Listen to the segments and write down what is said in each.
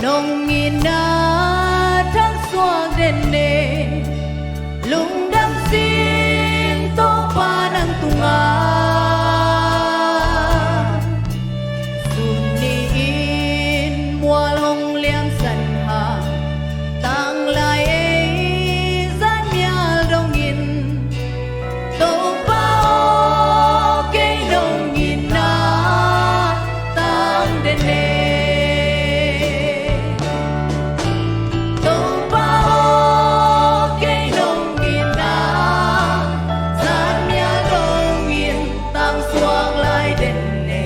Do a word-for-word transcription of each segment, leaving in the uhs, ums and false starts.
Nong itna thangsuak den e, lungdam sing Topa nang tungah. Sun ni in mual hong liamsan hang, tanglai ei zan mial dongin, Topa aw, kei nong itna tang den e. Topa aw, kei nong itna zan mial dongin, tangsuak lai den e.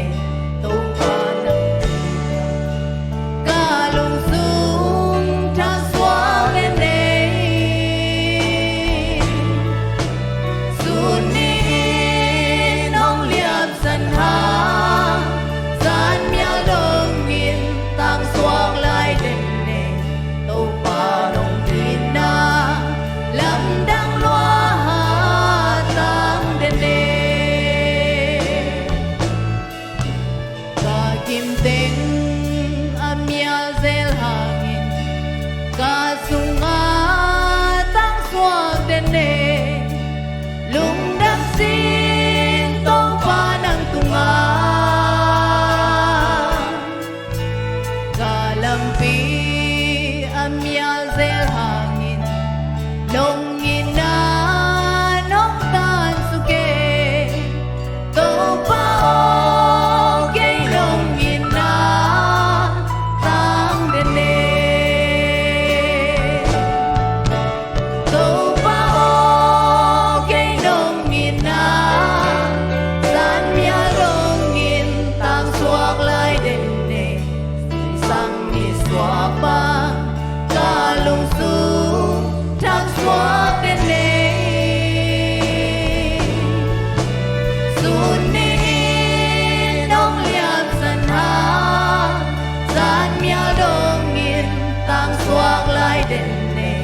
Topa nang ka lungsung thangsuak den e. Sun ni in hong liamsan hang, zan mial dongin, tangsuak lai den e. Topa nong itna lamdang lua tang den e. Ka gim teng a mial zel hangin, ka sungah tangsuak den e. Lungdam sing Topa nang tungah. Ka lampi a mial zel hangin, nong itna nong tansuk e. Topa aw, kei nong itna tang den e. Topa aw, kei nong itna zan mial dongin, tangsuak lai den e. Sang ni suak bang ka lungsung thangsuak den e. Sun ni in hong liamsan hang, zan mial dongin, tangsuak lai den e.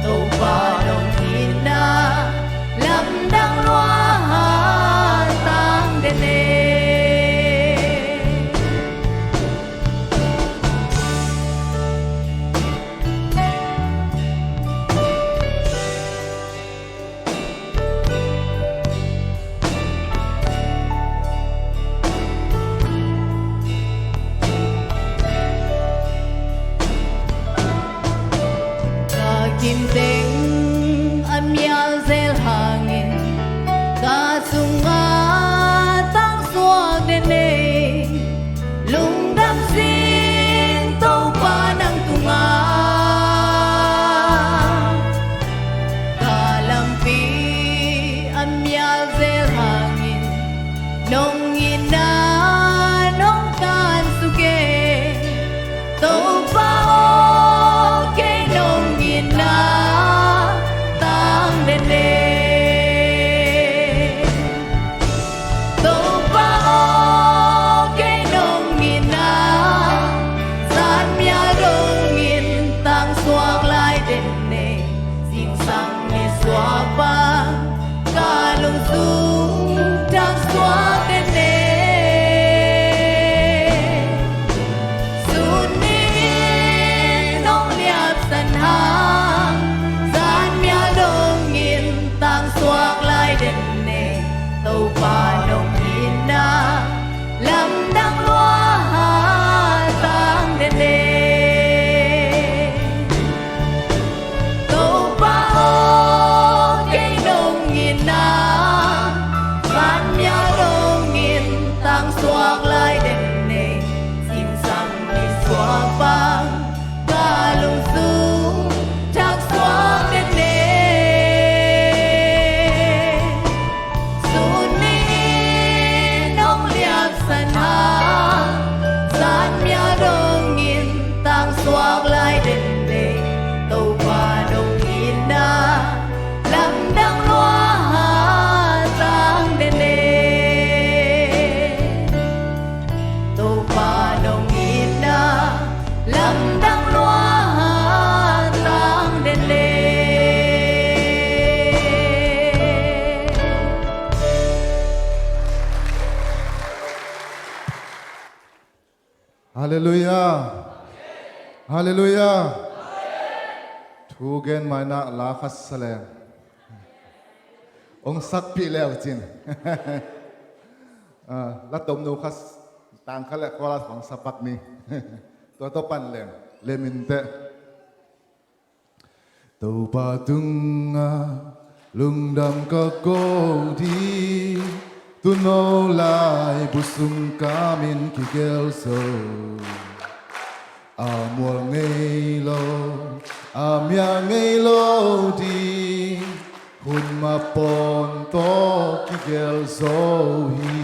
Topa nong itna lamdang lua tang den e. Ka gim teng a mial zel hangin, ka sungah tangsuak den e. Lungdam sing Topa nang tungah. Ka lampi a mial zel hangin, nong itna nong tansuk e. Topa aw, kei nong itna tang den e. Halleluiah. Thu gen mainah la khat sa leng hong sakpih leu cin. Ah, la tomno khat, tang khat le khuala hong sapak ni. Tua tawh pan leng lemin teh. Topa tungah lungdam ka ko ding, tuuno laibu sung ka min kigelh zo. A mual ngei lo, a mial ngei lo ding, hun mah pawn tawh kigelh zo hi.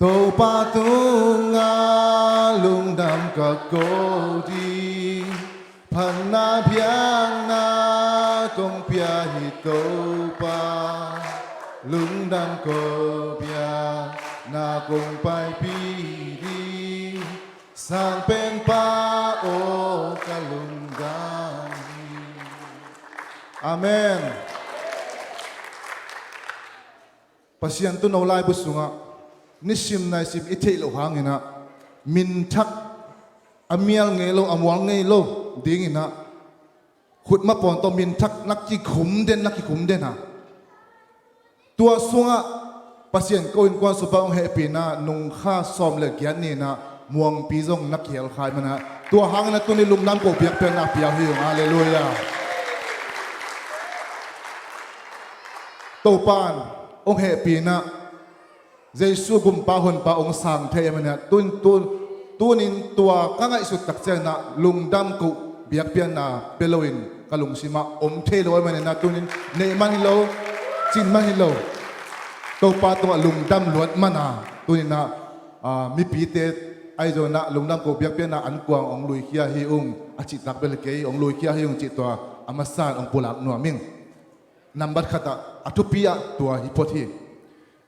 Topa tungah lungdam ka ko ding, phatna biakna kong pia hi Topa. Lungdam ko biakna kong paipih ding, Sang Penpa aw ka lungdam hi. Amen. Pasian tuuno laibu sungah nisim naisim i theih loh hanginah minthak, a mial ngei lo, a mual ngei lo dinginah khut mah pawn tawh minthak na kikhum den, na kikhum den a, tua sungah Pasian ko innkuan sungah hong hehpihna nungkha sawm le giat ninah muangpi zong na kihel khai manah, tua hanginah tuni lungdam ko biakpiakna pia hi ung. Halleluiah. Topa in hong hehpihna Jesu gumpa honpa hong sang thei ahih maninah tun, tun, tunin tua ka ngaihsut tak cianginah lungdam ko biakpiakna pia loin ka lungsimah om thei lo ahih maninah tunin neih man hi lo, cin man hi lo. Topa tungah lungdam luat mana tuninah, ah, mipite ahi zonginah lungdam ko biakpiakna an kuang hong luikhia hi ung a cihtak bel kei hong luikhia hi ung cih tua a masa in hong pulak nuam ing. Nambat khatah a thupi ah tua hi phot hi.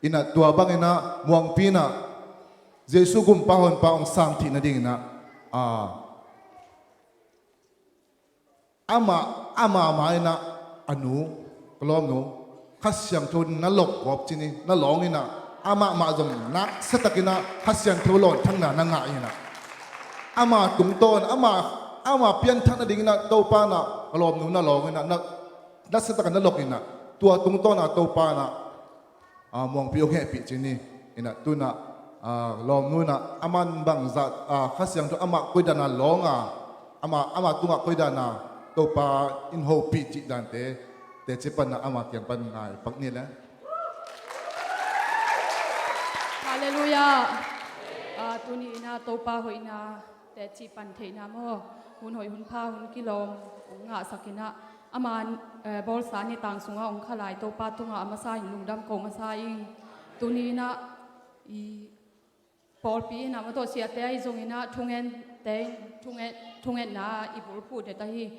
Inah tua banginah muangpi inah Jesu gumpa honpa hong sang theih nadinginah, ah, amah, amah ma inah a nu, ka lawmnu, Kha Siangtho na lok gawp cin hi, na lawng inah amah mah zong naksa takinah Kha Siangtho lawnthakna na ngah inah amah tungtawn, amah, amah pianthak nadinginah Topa inah ka lawmnu na lawng inah na, naksa takin na lok inah tua tungtawn a Topa inah, ah, muangpi hong hehpih cin hi. Inah tunah, ah, lawmnu inah aman bangzah, ah, Kha Siangtho amah koidan a lawng a, amah, amah tungah koidan a Topa in hopih cih dante teci panna ama kiang pan ngai pak ni le. Halleluiah. Ah, tuni inah Topa hoihna teci pan theihna maw, hun hoih hun pha hun kilawm hong ngahsak inah ama, eh, bawlsa nitang sungah hong khalai Topa tungah a masa in lungdam ko masa ing. Tuni inah i pawlpi inah maw tawh siate ahi zonginah thungente in, thunge-, thungetna i bulphuh det ahi,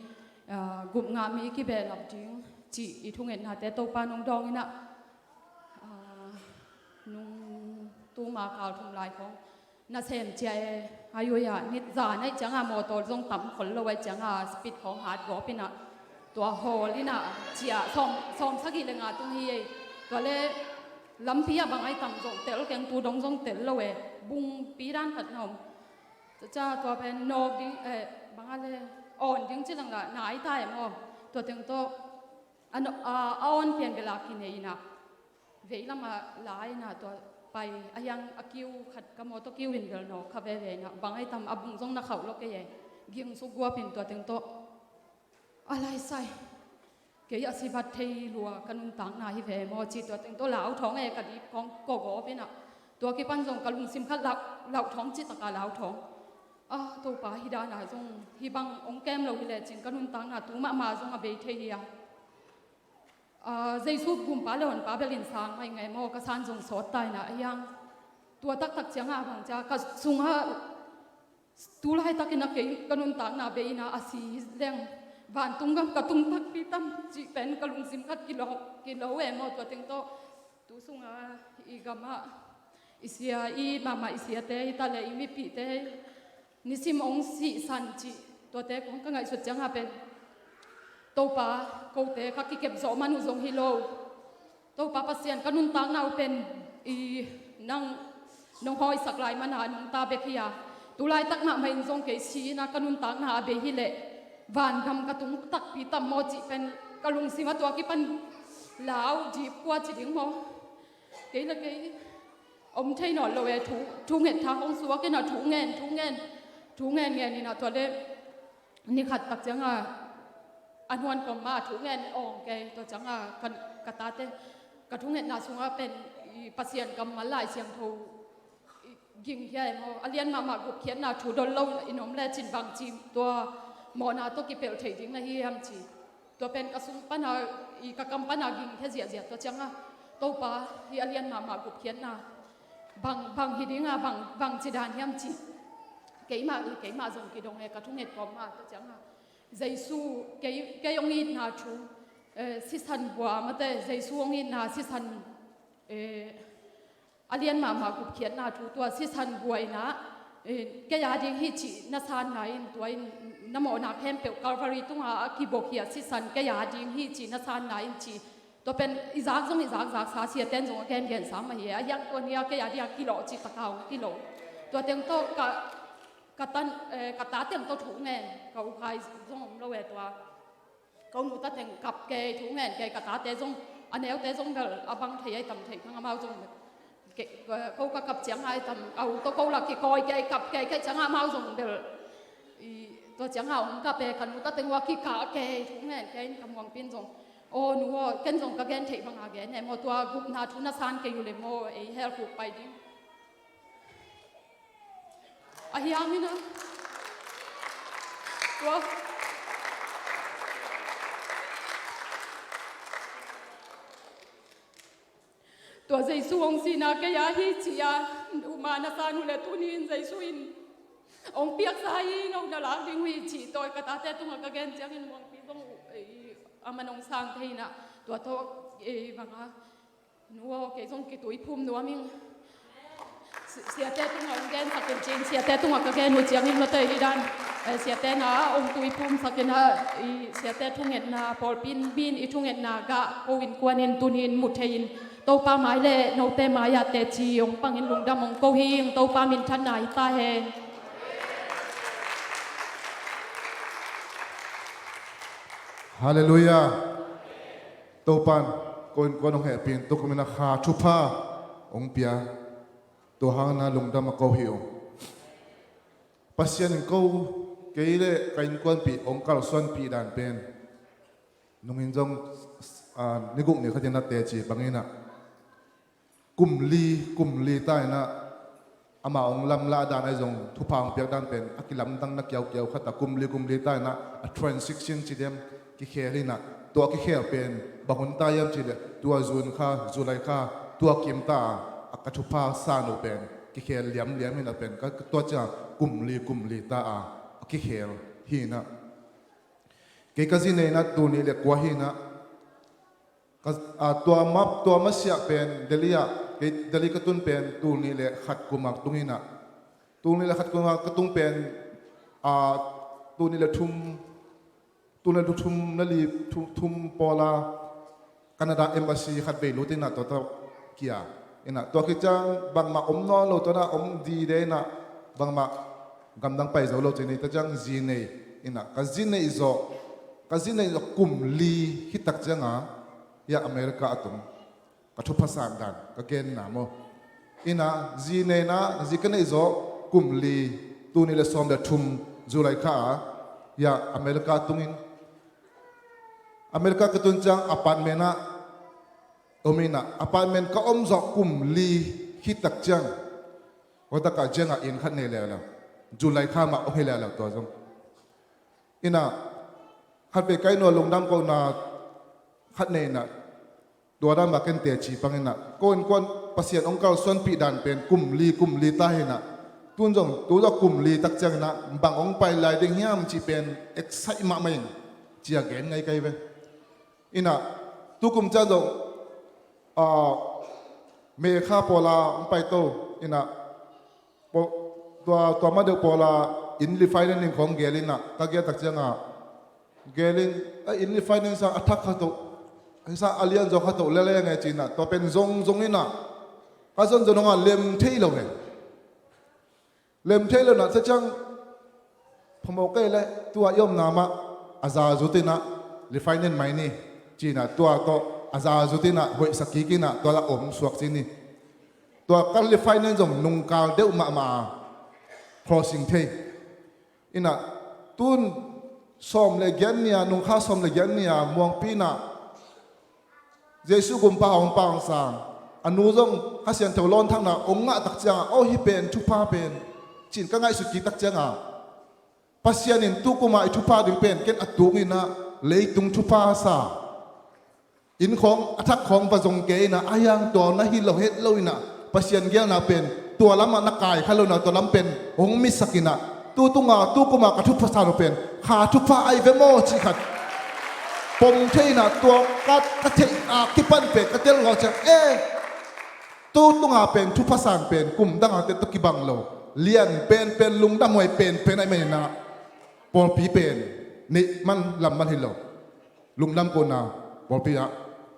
ah, gup ngah mi kibehlap ding cih i thungetnate Topa in hong dawng inah, ah, nung tuma kal thum lai khawng nasem ciah e, a yui ah nit za naih ciangah mawtaw zong tam khol lo aih ciangah speed khawng hat gawp inah tua hawl inah ciah sawm, sawm sagih le nga tung hi ei. Tua le lampi ah bang ai tam zong tel keng, tu dong zong tel lo e, bungpi dan khat na om. Ca tua pen nawk ding, eh, bang a le awn ding ci langla na ai ta e maw. Tua teng tawh a, a awn pian bela kinei inah vei lamah la inah tua pai a hiang a kiu khat ka mawtaw kiu in bel nawk kha veve inah bang ai tam a bung zong na khauh lo kei e. Ging suk guap in tua teng tawh a laisai kei a si vat thei lua ka nuntakna hi ve maw ci tua teng tawh lau thawng e ka dip kong ko gawp inah tua kipan zong ka lungsim khat lau, lau thawng ci taka lau thawng. Ah, Topa hi dana zong hi bang hong kem lo hi lecin ka nuntakna tu mahmah zong a bei thei hi a. Ah, Jesu gumpa le honpa belin sang mai ngai maw ka san zong sawt ta inah a hiang tua taktak ciangah bang cia ka sungah tu laitakin a kei ka nuntakna bei inah a si leng vantung gam ka tung takpi tam cih pen ka lungsim khat kilo, kilo e maw tua teng tawh tu sunga i gamah i sia i mahmah i siate hi ta le i mipihte nisim hong sihsan cih tuate kong ka ngaihsut ciangah pen Topa kote ka kikep zawh man uh zong hi lo. Topa Pasian ka nuntakna uh pen i nang nong hawisak lai mana nungta bek hi a. Tulaitak mahmah in zong kei si-in ah ka nuntakna a bei hi leh vangam ka tung takpi tam maw cih pen ka lungsim ah tua kipan lau dip kua ci ding maw? Kei le kei om thei nawn lo e, thu, thu nget tha hong suak in ah thu ngen, thu ngen, thu ngen ngen in ah tua le ni khat tak ciang a a nuan kawm ma thu ngen awng kei tua ciang a ka, ka tate ka thu ngetna sungah pen i Pasian kammal Lai Siangtho i ging hiai maw, a lian mahmah gupkhiatna thu dol lo in om le cin bang ci tua mawhna tawh kipelh thei ding na hi hiam ci. Tua pen ka sung pana i ka kam pana ging thei ziahziah tua ciang a Topa hi a lian mahmah gupkhiatna bang, bang hi ding a bang, bang ci dan hiam ci. Keimah le keimah zong kidong e ka thu nget kawm ma tua ciang a Jesu kei, kei hong itna thu, eh, sisan bua mate Jesu hong itna sisan, eh, a lian mahmah gupkhiatna thu tua sisan bua in ah, eh, kei a ding hi cih na sanna in tua in na mawhna khempeuh Calvary tungah a kibawkhia sisan kei a ding hi cih na sanna in ci. Tua pen i zak zong i zak zaksa siaten zong a gengensa mah hi e. A hiang tua ni a kei a ding a kilawh cih taka hong kilawh. Tua teng tawh ka, ka tan, eh, ka ta teng tawh thu ngen ka ukhai zong om lo e tua. Ko nu ta teng kap kei thu ngen kei ka tate zong a neute zong bel a bang thei ai tam thei khang amau zong bel. Ke, ko ka kap ciang ai tam a u tawh ko la kikawi kei kap kei kei ciang amau zong bel. I, tua ciang a hong kap e ka nu ta teng ua kikah kei thu ngen kei in ka muangpin zong. Aw nu aw ken zong ka gen theih bang a gen e maw tua gupna thu na san kei uh le maw ei hel khuk pai ding. A hiang in a tua, tua Jesu hong sihna kei a hi ci a uma na san uh le tuni in Jesu in hong piaksa hi no na lak ding uh hi ci tawi ka tate tungah ka gen ciangin muangpi zong uh ei a man hong sang thei in a tua tawh ei bang a Nu aw, kei zong kituiphum nuam ing. Si-, siate tungah hong gensak in cin, siate tungah ka gen uh ciangin mate hi dan. Eh, siate na hong tuiphumsak in a, i siate thungetna, pawlpi in, mi in i thungetna gah ko innkuan in tuni in mu thei in. Topa mai le note mai ah teci hong pang in lungdam hong ko hi ing, Topa minthanna hi ta hen. Halleluiah. Topan ko innkuan hong hehpih in tukum in a kha thupha hong pia. Tua hangin a lungdam a ko hi uh. Pasian in ko kei le ka innkuanpih hong kalsuanpih dan pen nungin zong, ah, ni guk ni khatin a teci bangin a kum li, kum li ta in a, amah hong lamlah dan ahi zong thupha hong piak dan pen a kilamdang na kiaukiau khat a kum li, kum li ta in a, a transition ci diam kikhel in a, tua kikhel pen bang hun ta hiam cih leh tua June kha, July kha, tua kim ta a, a ka thupha san uh pen kikhel liamliam in a pen ka, tua ciang kum li, kum li ta a, a kikhel hi in a. Kei ka zi nei in a tul nih le kua hi in a, Ka, a, tua ma, tua masiah pen Delhi ah, kei Delhi ka tun pen tul nih le khat kum a ka tung in a. Tul nih le khat kum a ka tung pen, a, tul nih le thum, tul nih le thum na li, thum, thum pawl a Canada embassy khat vei lut in a tua tawh kia. In a tua khit ciang bangmah om nawn lo tua na om dide in a bangmah gamdang pai zo lo ci ni ta ciang zi nei. In a ka zi nei zawh, ka zi nei zawh kum li hi tak ciang a, hiah America a tung ka thupha san dan ka genna maw? In a zi nei in a zi ka neih zawh kum li, tul nih le sawm le thum July kha a, hiah America a tung in America ka tun ciang apartment ah om in a, apartment ka om zawh kum li hi tak ciang, tua tak a ziang a inn khat nei leuleu, July kha mah om hi leuleu tua zong. In a khatvei ka inn uh a lungdam kohna khat nei in a, tua dan mah ken teci pang in a, ko innkuan Pasian hong kalsuanpih dan pen kum li, kum li ta hi in a, tun zong, tu zong kum li tak ciang in a, bang hong pai lai ding hiam cih pen excite mahmah in ci a gen ngei kei ve. In a, tukum ciang zong, a, May kha pawl a hong paito in a, paw-, tua, tua ma deuh pawl a inn refinance khawng gel in a, ka gel tak ciang a, gel in, a inn refinance a, a thak khat uh, a lian zaw khat uh lele nge ci in a, tua pen zong zong in a, ka zon zon hong a lem thei lo nge. Lem thei lo na ciang, phamawh kei le tua i omna mah a za zut inah refine in mai ni, ci inah tua tawh a za zut inah hoihsa kik inah tua la om suak ci ni. Tua ka refine in zong nungkal deuh mahmah a, crossing thei. Inah tun sawm le giat ni a, nungkha sawm le giat ni a Muangpi inah Jesu gumpa a hong pang sang, a nu zong Kha Siangtho lawnthakna hong ngah tak ciangah, aw, hih pen thupha pen, ci-in ka ngaihsut kik tak ciangah, Pasian in tu kuma i thupha ding pen ken a tung inah leitung thupha a sa. Inn khawng, a thak khawng va zong kei inah, a hiang tua na hi lo het lo inah, Pasian gelna pen tua lamah na kai kha lo inah, tua lam pen hong misak inah, tu tunga, tu kuma ka thupha sa lo pen kha thupha ai ve maw cih khat pom thei inah, tua ka, ka theih a kipan pen ka tel ngawh ciang, e, tu tunga pen thupha sang pen kum dangate tawh kibang lo, lian penpen, lungdam huai penpen ahih man inah pawlpi pen neih man lam man hi lo. Lungdam kohna, pawlpi ah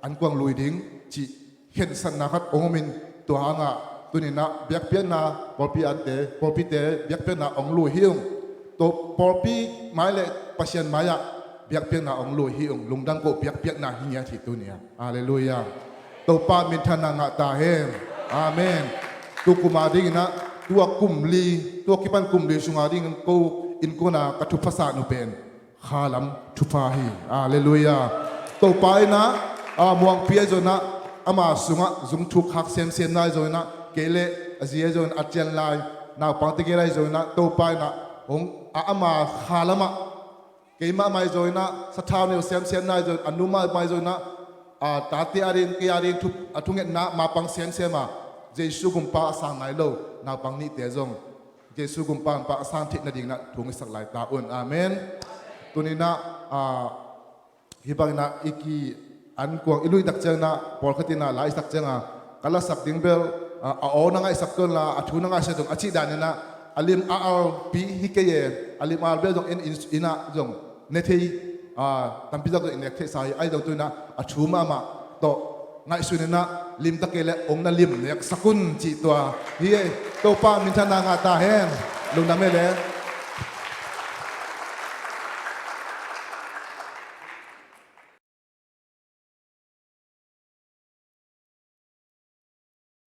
an kuang lui ding cih khensatna khat hong om in, tua hangah tuni inah biakpiakna, pawlpi ante, pawlpite biakpiakna hong lui hi ung. Tua pawlpi mai le Pasian mai-ah biakpiakna hong lui hi ung. Lungdam koh biakpiakna hi ngiat hi tuni ah. Halleluiah. Topa minthanna ngah ta hen. Amen. Tu kuma ding inah, tua kum li, tua kipan kum li sunga ding in ko innkuana ka thupha sa nu pen kha lam thupha hi. Halleluiah. Topa inah, a, Muangpi ahi zong inah, ama sungah zung thuk khak semsem na ahi zong inah, kei le a zi ahi zong inah, a cian lai naupang tegel ahi zong inah, Topa inah hong, a, ama kha lamah, keimah mai zong inah sathau neu semsem na ahi zong, a nu mah mai zong inah, a, tate a ding, kei a ding thu, a thungetna mapang semsem a, Jesu gumpa a sang nai lo naupang nihte zong Jesu gumpa a sang theih nading inah thu hong hisak lai ta un. Amen. Tuni inah, a, hih bang inah i ki an kuang i lui tak ciang inah, pawlkhat inah la i sak ciang a, ka lasak ding bel, a, a aw na ngaihsak tuan la, a thu na ngaihsak tuan a cih dan inah, a lim a alpi hi kei e, a lim a al bel zong in, in, inah zong ne thei, a, tampi zak zong i nek theihsa hi, ahi zong tu inah a thu mahmah tawh ngaihsun inah, lim ta kei le hong na lim neksak un cih tua hi e. Topa minthanna ngah ta hen. Lungdam e le.